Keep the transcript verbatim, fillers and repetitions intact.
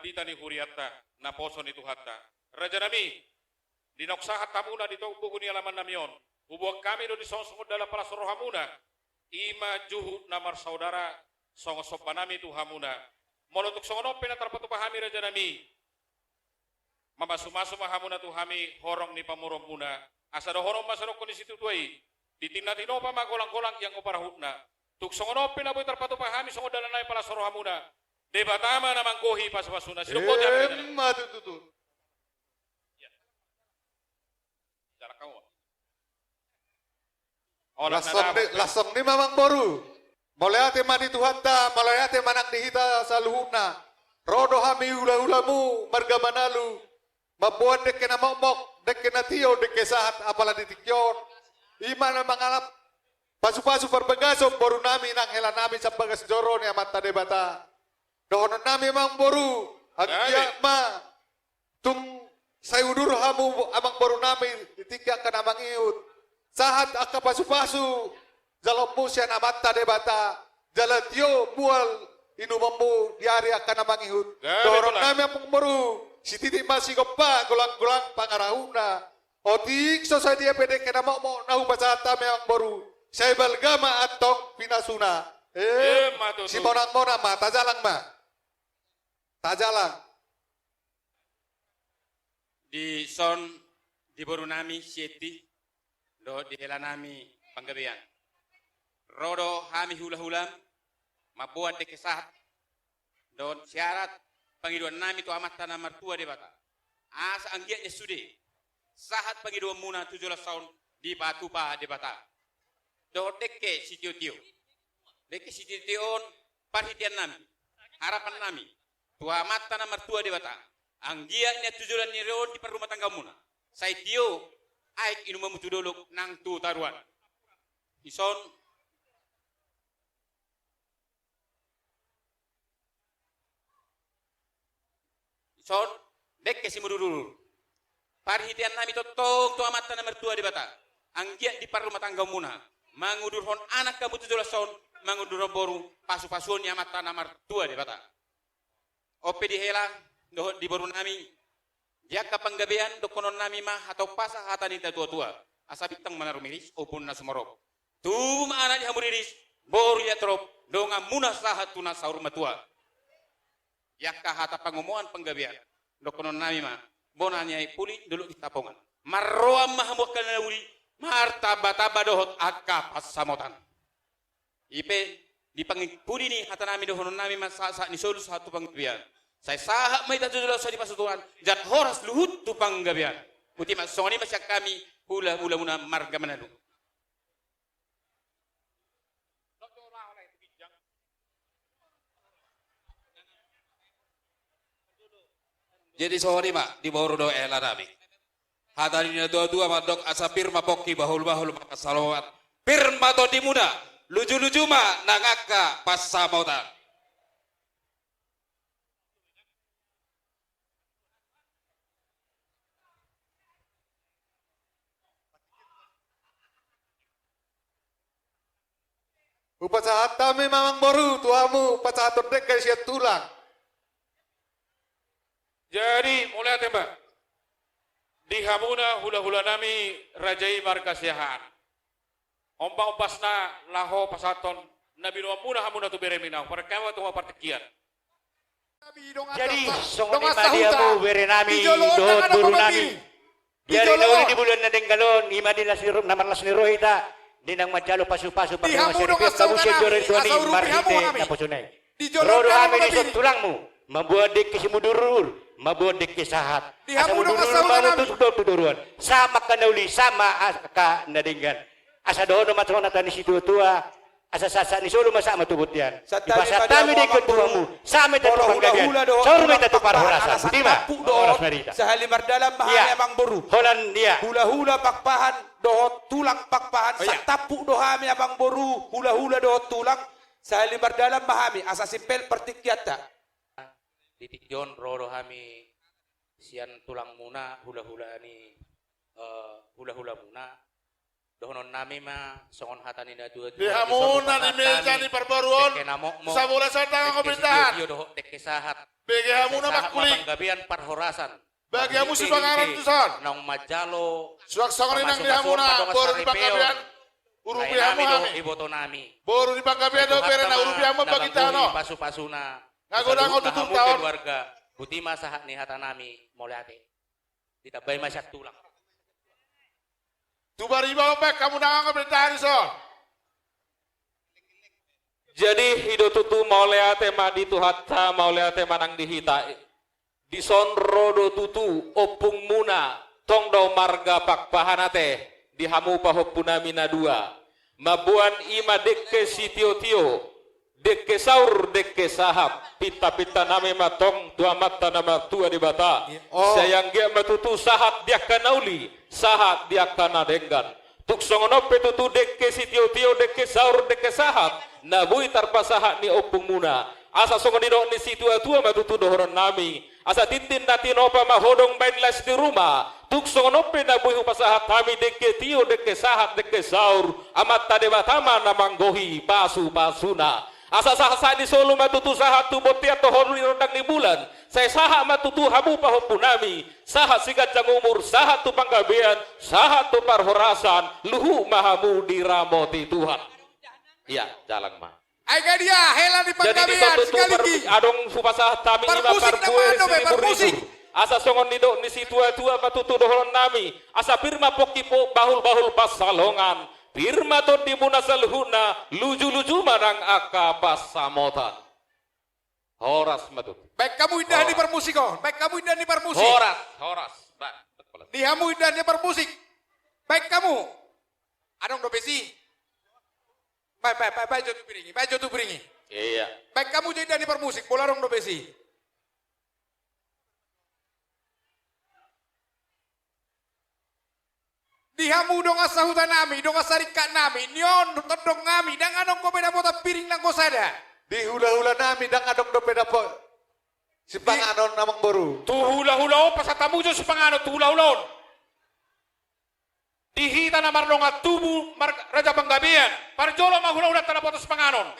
Hita ni hurianta, naposo ni Tuhanta. Rajanami, di naung sahat hamuna di togu ni alamannami on, huboan hami do dison songon dalan palas rohamuna, i ma juhut na marsaudara, songon sombanami tu hamuna. Molo tung songon on pe na tarpatupa hami rajanami, mamasumasu ma hamuna tu hami horong ni pamoruonmuna. Asa dohonon ma songon nidok ni situatua i: Di tingkina tinopa ma golanggolang ianggo parahutna. Tung songon on pe na boi tarpatupa hami songon dalan nami palas rohamuna, Debata ma na manggohi pasupasuna. Sidok boti hami. Emma tutu. Las songon i ma amangboru. Mauliate ma di Tuhanta, mauliate ma nang di hita saluhutna. Ro do hami hulahulamu marga Manalu, mamboan dengke na mokmok, dengke na tio, dengke sahat, apala di tingki on. I ma na mangalap pasupasu parbagason borunami nang helanami sian bagas joro ni Amanta Debata. Dohononnami amangboru, anggiat ma tung sai udur hamu amangborunami di tingki angka na mangihut. Sahat angka pasupasu jaloonmu sian Amanta Debata, jala tio mual inumonmu di ari angka na mangihut. Dohononnami amangboru, sititi ma sigompa, golanggolang pangarahutna. Otik so sadia pe dengke na mokmok na hupasahat hami amangboru, sai balga ma antong pinasuna. Emma tutu. Simonangmonang ma, tajalang ma. Tajalang. Dison di borunami si Eti dohot di helanami Panggabean, ro do hami hulahulam mamboan dengke sahat dohot syarat pangidoannami tu Amanta na martua Debata, asa anggiat nian sude sahat pangidoanmuna tu joloan on dipatupa Debata. Dohot dengke sitiotio. Dengke sitiotio on parhiteannami, harapannami tu Amanta na martua Debata, anggiat nian tu joloan ni ari on di parrumatanggaonmuna sai tio aek inumonmu tu dolok nang tu toruan. Dison, dison dengke simudurudur. Parhiteannami tongtong tu Amanta na martua Debata, anggiat di parrumatanggaonmuna, mangudurhon anak hamu tu joloan on, mangudurhon boru, pasupasuon ni Amanta na martua Debata. On pe di hela dohot di borunami, di angka Panggabean, dohononnami ma hata umpasa, hata ni natuatua: Asa bintang ma na rumiris, ombun na sumorop, tubu ma anak di hamu riris, boru di atorop, donganmuna sahat tu na saur matua. Di angka hata pangomoan Panggabean, dohononnami ma: Bona ni aek puli, dolok di Tapongan. Marroan ma hamu angka na uli, martambatamba dohot angka pansamotan. I pe, di pangkataion ni hatanami, dohononnami ma sahatsahat ni solu sahat tu Panggabean, sai sahat ma hita tu joloan on sahat di pasupasu Tuhan, jala horas luhut tu Panggabean. Botima, songon i ma sian hami hulahulamuna marga Manalu. Jadi songon i ma di boru dohot helanami. Hata ni natuatua mandok: Asa pir ma pongki, bahulbahul ma pansalongan. Pir ma tondimuna, lujuluju ma nang angka pansamotan. Hupasahat hami ma amangboru tu hamu pasahaton dengke sian tulang. Jadi mauliate ma di hamuna hulahulanami raja i marga Siahaan. On ma umpasana laho pasahathon na binoanmuna hamuna tu beremi, na huparengkami tu hamu partingkian. Jadi songon i ma di hamu berenami dohot borunami. Di ari na uli, di bulan na denggan on, i ma di las ni ro-, na marlas ni roha hita, di naung manjalo pasupasu pardongan saripeon hamu sian joro ni Tuhan i marhite naposona i. Ro do hami dison tulangmu, mamboan dengke simudurudur, mamboan dengke sahat. Asa mudurudur ma hamu tu, tu, tu toruan. Sahat ma angka na uli, sahat ma angka na denggan. Asa dohonon ma songon hata ni situatua: Asa sahatsahat ni solu ma sahat ma tu bontean. Dipasahat hami dengke on tu hamu, sahat ma hita tu Panggabean, saur ma hita tu parhorasan. Botima, horas ma di hita. Sahali mardalan ma hami amangboru. Holan, ia. Hulahula Pakpahan dohot tulang Pakpahan, santampuk do hami amangboru, hulahula dohot tulang. Sahali mardalan ma hami, asa simpel partingkianta. Di tingki on ro do hami sian tulangmuna, hulahula ni, eh, hulahulamuna. Dohonon nami ma songon hata ni na tua-tua. Di hamu na di meja ni parboruon, sabola sahat tangan dengke pemerintahan. Sitio-tio dohot dengke sahat. Bege hamu na mangkuling. Panggabean parhorasan. Bagi hamu sipanganon tuson. Naung manjalo. Suang songon i nang di hamu na boru ni panggabean. Urupi hamu hami. Iboto nami. Boru ni panggabean do bere na urupi hamu bagi tano. Pasu-pasuna. Nga godang on tutu taon. Keluarga. Botima sahat ni hata nami mauliate. Ditambai ma sian tulang. Tu bariba ompek hamu na nga pemerintahan dison. Jadi i do tutu, mauliate ma di Tuhanta, mauliate ma nang di hita. Dison ro do tutu ompungmuna, tong do marga Pakpahan ate, di hamu pahompu nami na dua. Mamboan i ma dengke sitio-tio, dengke saur, dengke sahat, pinta-pinta nami ma tong tu Amanta na martua Debata. Sai anggiat ma tutu sahat di angka na uli, sahat di angka na denggan. Tung songon on pe tutu dengke sitio-tio, dengke saur, dengke sahat na boi tarpasahat ni ompungmuna. Asa songon nidok ni situa-tua ma tutu dohonon nami. Asa tintin na tinopa ma hodong baen las ni ruma. Tung songon on pe na boi hupasahat hami dengke tio, dengke sahat, dengke saur, Amanta Debata ma na manggohi pasu-pasuna. Asa sahat-sahat ni solu ma tutu sahat tu bontean dohot di rondang ni bulan. Sai sahat ma tutu hamu pahompu nami, sahat siganjang umur, sahat tu panggabean, sahat tu parhorasan, luhut ma hamu diramoti Tuhan. Ia, jalang ma. Ai gadia, hela ni panggabean, jadi dison tutu, adong hupasahat hami ima parbue ni sini buru-buru. Asa songon nidok ni situa-tua ma tutu dohonon nami, asa pir ma pongki bahul-bahul pansalongan, pir ma tondimuna saluhutna, luju-luju ma nang angka pansamotan. Horas ma tutu. Baen hamu indahan ni parmusik on, baen hamu indahan ni parmusik. Horas, horas. Di hamu indahan ni parmusik. Baen hamu. Adong dope si. Baen, baen, baen, baen jo tu piring i, baen jo tu piring i. Ia. Baen hamu jo indahan ni parmusik, molo adong dope si. Di hamu dongan sahuta nami, dongan saringkat nami, ni on tondong nami, ndang adong dope dapotan piring nanggo sada. Di hula-hula nami, ndang adong dope dapot sipanganon, amang boru. Tu hula-hula on pasahat hamu jo sipanganon tu hula-hula on. Di hita na mardongan tubu, mar-, Raja Panggabean, parjolo ma hula-hulanta dapotan sipanganon.